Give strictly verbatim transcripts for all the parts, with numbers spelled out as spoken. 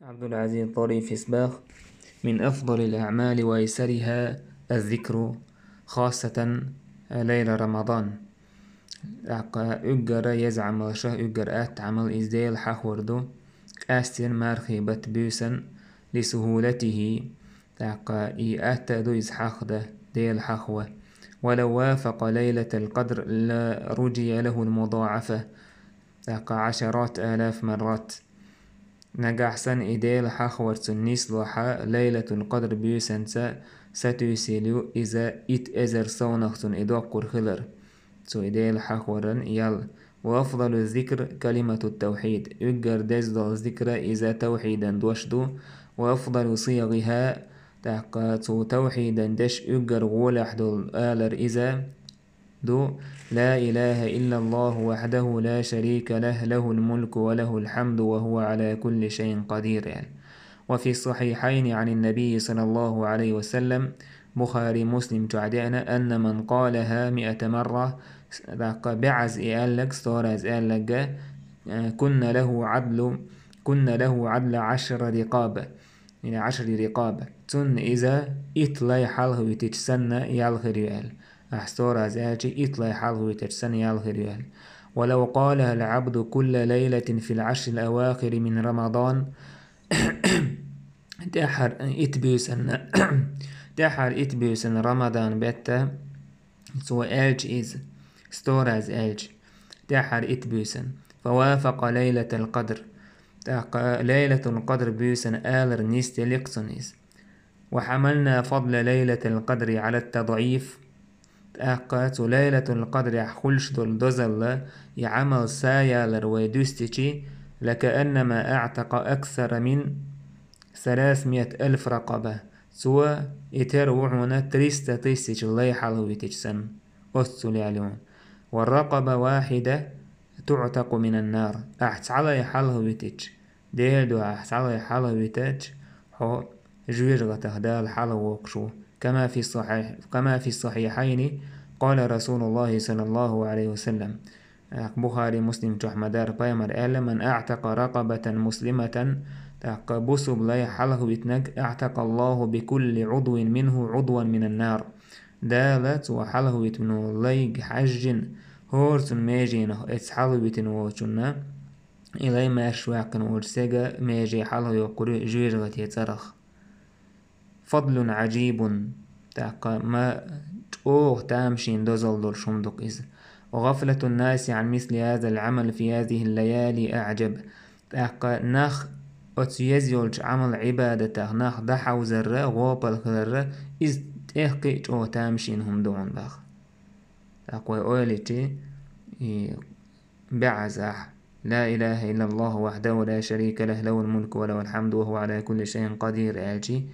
Абдул-Азиз Тарифис бах: «من أفضل الأعمال وأيسرها الذكر، خاصة ليل رمضان». ТӀаккха уггар еза Ӏамалшах уггар атта Ӏамал из Дела хьахор ду, къаьстина мархий бутт буьйсан, «لسهولته», тӀаккха и атта а ду из хьахда, Дела хьахва. «ولو وافق ليلة القدر لرجي له المضاعفة», тӀаккха «عشرات آلاف مرة». Нагахь санна и Дела хьахор цунна нислахь, Лайлатул-Къадр буьйсанца сатуьйсийла ю иза итт эзар совнах цунна и доккхур хилар. Цу и Дела хьахоран ял. «وأفضل الذكر كلمة التوحيد». Уггар деза дола зикра иза тавхьидан дош ду. «وأفضل صيغها», тӀаккха цу тавхьидан деш уггар гӀолехь дола алар иза ду: «لا إله إلا الله وحده لا شريك له، له الملك وله الحمد وهو على كل شيء قدير», аьлла. «وفي الصحيحين عن النبي صلى الله عليه وسلم», Бухари, Муслим чохь деана, «أن من قالها مئة مرة», тӀаккха бӀозза и аьлларг, сто раз аьлларг, э, «كن له عدل، كن له عدل عشر رقاب». Или «عشر رقاب». Цунна иза итт лай хьалхавитича санна ял хир ю аьлла. Ахь сто раз аьлча, итт лай хьалхавитича санна ял хир ю аьлла. «ولو قالها العبد كل ليلة في العشر الأواخر من رمضان». ТӀаьххьара итт буьйсанна, тӀаьххьара итт буьйсанна Рамадан бетта цо аьлча иза, сто раз аьлча, тӀаьххьара итт буьйсан, «فوافق ليلة القدر», тӀаккха Лайлатул-Къадр буьйсан алар нисделира цунна иза. «وحملنا فضل ليلة القدر على التضعيف», тӀаккха цу Лайлатул-Къадрехь хуьлуш долу дозалла и Ӏамал са ялар вай дуьстичи, «لكأنما أعتق أكثر من ثلاثمائة ألف رقبة». Цо и тера ву хьуна триста тысяч лай хьалхавитича санна, оццул ял ю хьуна. «والرقبة الواحدة تعتق من النار». Ахь цхьа лай хьалхавитича, Делан дуьхьа ахь цхьа лай хьалхавитича, хьо жоьжахатех Дала хьалхавоккхуш ву. «كما في الصحيح، كما في الصحيحين، قال رسول الله صلى الله عليه وسلم». ТӀаккха Бухари, Муслим чохь ма-дарра, пайхамара аьлла: «من أعتق رقبة مسلمة», тӀаккха бусулба лай хьалхавитинарг, «أعتق الله بكل عضو منه عضوا من النار». Дала цо хьалхавитина лайга хьаьжжина, хӀора цуьнан меженах оцу хьалхавитина волчунна и лай маьрша ваьккхина волчу стеган меже хьалхайоккхур ю жоьжахатин цӀарах. «فضل عجيب», тӀаккха ма чӀогӀа тамашийна дозалла долуш хӀума ду-кх иза. «وغفلة الناس عن مثل هذا العمل في هذه الليالي أعجب». ТӀаккха нах оцу еза йолчу Ӏамал-Ӏибадатах нах дӀахьовзарра, гӀопал хиларра, иза тӀех кхин а чӀогӀа тамашийна хӀума ду хьуна бах. ТӀаккха вай ойла йичи, и бӀозза ахь: «لا إله إلا الله وحده لا شريك له، له الملك وله الحمد وهو على كل شيء قدير», аьлчи,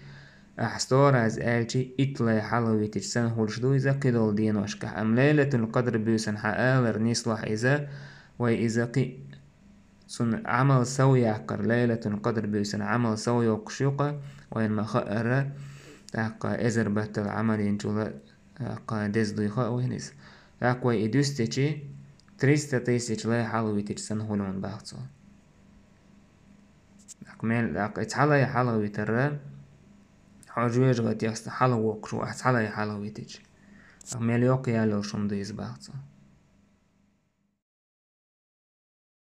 ахь сто раз аьлчи, итт лай хьалхавитича санна хуьлуш ду иза кхидолу деношкахь. Амма Лайлатул-Къадр буьйсанна хьан алар нислахь иза, вай иза кхин а цунна Ӏамал сов яккхар, Лайлатул-Къадр буьйсанна Ӏамал сов йоккхуш ю-кха, вайна ма-хаъара, тӀаккха эзар баттал Ӏамал йинчул а, тӀаккха деза дуй хаьа вайна иза. ТӀаккха вай и дуьстичи, триста тысяч лай хьалхавитича санна хуьлу хьуна бах цо. ТӀаккха мел, тӀаккха и цхьа лай хьалхавитарра, хьо жоьжахатех хьалхавоккхуш ву, ахь цхьа лай хьалхавитича. ТӀаккха мел йоккха ял йолуш хӀума ду иза бах цо.